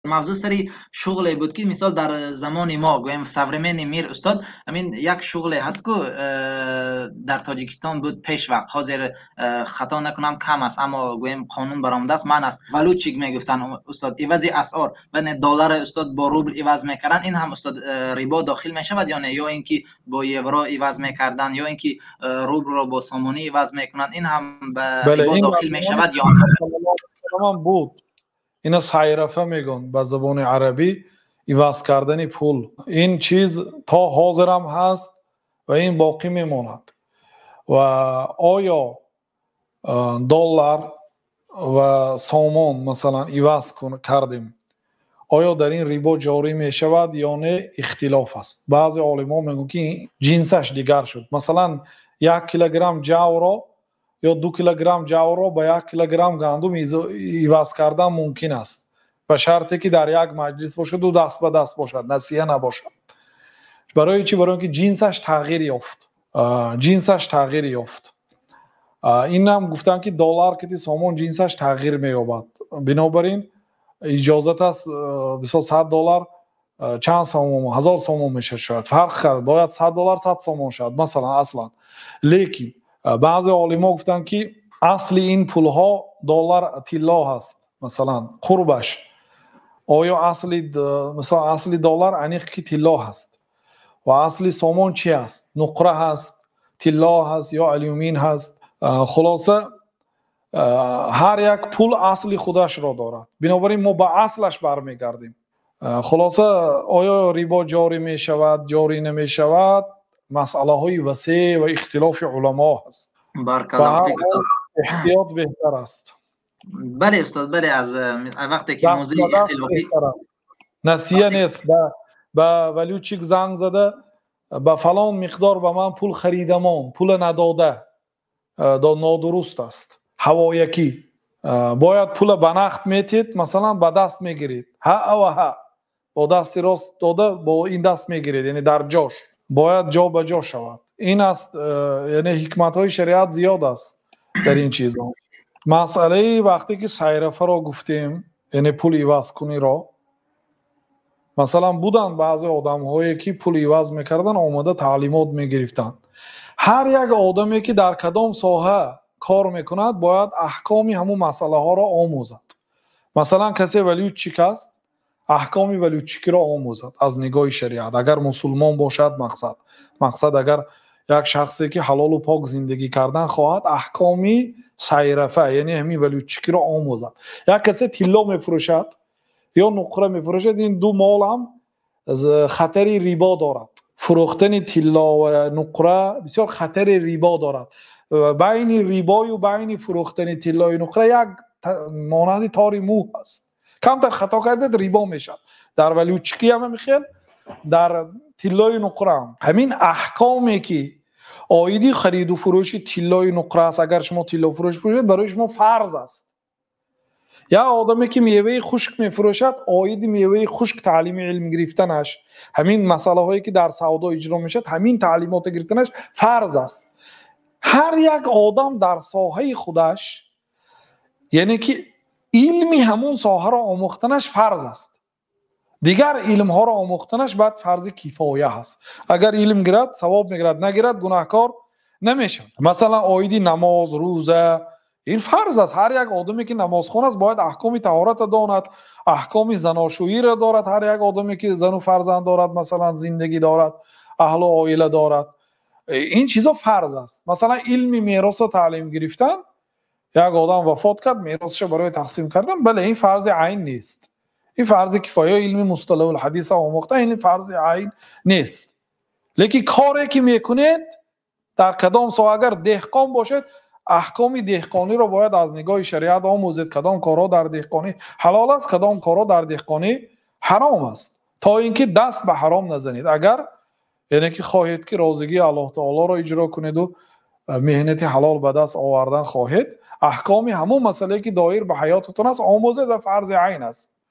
Мавзӯъ сари шуғле буд, ки мисол дар замони мо, гӯем, современный мир, устод, ҳамин як шуғле ҳаст, ку дар Тоҷикистон буд пеш вақт, ҳозир, хато накунам, кам аст, аммо гӯем, қонун баромадааст, ман аст, валютчик мегуфтанд, устод, ивази асъор, яъне доллар, устод, бо рубл иваз мекарданд. Ин ҳам, устод, рибо дохил мешавад ё не? Ё ин ки бо евро иваз мекарданд, ё ин ки рублро бо сомонӣ иваз мекунанд, ин ҳам ба рибо дохил мешавад ё не? Буд, ина сайрафа мегӯянд ба забони арабӣ, иваз кардани пул. Ин чиз то ҳозирам ҳаст ва ин боқӣ мемонад. Ва оё доллар ва сомон, масалан, иваз кардем, оё дар ин рибо ҷорӣ мешавад ё не, ихтилоф аст. Баъзе олимон мегӯянд, ки ҷинсаш дигар шуд. Масалан, 1 килограмм ҷавро ё 2 килограмм ҷавро ба 1 килограмм гандум иваз кардан мумкин аст, ба шарте ки дар як маҷлис бошаду даст ба даст бошад, насия набошад. Барои чӣ? Барои он ки ҷинсаш тағйир ёфт, ҷинсаш тағйир ёфт. Инам гуфтанд, ки доллар кити сомон ҷинсаш тағйир меёбад, бинобар ин иҷозат аст. Мисол, 100 доллар чанд сомон, 1000 сомон мешавад шояд, фарқ кард, бояд 100 доллар 100 сомон шавад, масалан, аслан. Лекин баъзе олимо гуфтанд, ки асли ин пулҳо, доллар, тилло ҳаст, масалан, қурбаш. Оё асли, мисол, асли доллар аниқ ки тилло ҳаст ва асли сомон чи ҳаст? Нуқра ҳаст, тилло ҳаст ё алюмин ҳаст? Хулоса, ҳар як пул асли худашро дорад, бинобар ин мо ба аслаш бармегардем. Хулоса, оё рибо ҷорӣ мешавад, ҷорӣ намешавад, масъалаҳои васеъ ва ихтилофи уламо ҳаст. Эҳтиёт беҳтар аст. Бале, устод, бале, аз вақте ки мавзӯи ихтилофӣ Насия нест, ба валютчик занг зада, ба фалон миқдор ба ман пул харидамон, пула надода, нодуруст аст. Ҳавоякӣ бояд пула ба нақд метиҳед, масалан, ба даст мегиред, ҳа ва ҳа, бо дасти рост дода, бо ин даст мегиред, яъне дар ҷош бояд ҷо ба ҷо шавад. Ин аст, яъне ҳикматҳои шариат зиёд аст дар ин чизҳо. Масъалаи вақте ки сайрафаро гуфтем, яъне пул ивазкуниро, масалан, буданд баъзе одамҳое, ки пул иваз мекарданд, омада таълимот мегирифтанд. Ҳар як одаме, ки дар кадом соҳа кор мекунад, бояд аҳкоми ҳамун масъалаҳоро омӯзад. Масалан, касе валютчик аст, аҳкоми валютчикиро омӯзад аз нигоҳи шариат, агар мусулмон бошад. Мақсад, агар як шахсе ки ҳалолу пок зиндагӣ кардан хоҳад, аҳкоми сайрафа, яъне ҳамин валютчикиро омӯзад. Як касе тилло мефурӯшад ё нуқра мефурӯшад, ин ду мол ҳам хатари рибо дорад. Фурӯхтани тилло ва нуқра бисёр хатари рибо дорад. Байни рибою байни фурӯхтани тиллою нуқра як монанди тори мӯ аст. Камтар хато кардед, рибо мешавад. Дар валютчикӣ ҳам ҳамин хел, дар тиллою нуқра ҳам. Ҳамин аҳкоме, ки оиди хариду фурӯши тиллою нуқра аст, агар шумо тиллофурӯш бошед, барои шумо фарз аст. Як одаме, ки меваи хушк мефурӯшад, оиди меваи хушк таълими илм гирифтанаш, ҳамин масъалаҳое, ки дар савдо иҷро мешавад, ҳамин таълимотро гирифтанаш фарз аст. Ҳар як одам дар соҳаи худаш, яъне ки илми ҳамун соҳаро омӯхтанаш фарз аст. Дигар илмҳоро омӯхтанаш баъд фарзи кифоя ҳаст. Агар илм гирад, савоб мегирад, нагирад, гунаҳкор намешавад. Масалан, оиди намоз, рӯза, ин фарз аст. Ҳар як одаме, ки намозхон аст, бояд аҳкоми таҳоратро донад, аҳкоми заношӯиро дорад. Ҳар як одаме, ки зану фарзанд дорад, масалан, зиндагӣ дорад, аҳлу оила дорад, ин чизо фарз аст. Масалан, илми меросро таълим гирифтан, як одам вафот кард, меросашро барои тақсим кардан, бале, ин фарзи айн нест, ин фарзи кифоя. Илми мусталаҳул ҳадиса омӯхтан, ин фарзи айн нест. Лекин коре, ки мекунед, дар кадом соҳа, агар деҳқон бошед, аҳкоми деҳқониро бояд аз нигоҳи шариат омӯзед, кадом корҳо дар деҳқонӣ ҳалол аст, кадом корҳо дар деҳқонӣ ҳаром аст, то ин ки даст ба ҳаром назанед. Агар, яъне ки, хоҳед, ки розигии Аллоҳ таолоро иҷро кунеду меҳнати ҳалол ба даст овардан хоҳед, аҳкоми ҳамон масъалае, ки доир ба ҳаётатон аст, омӯзед ва фарзи айн аст.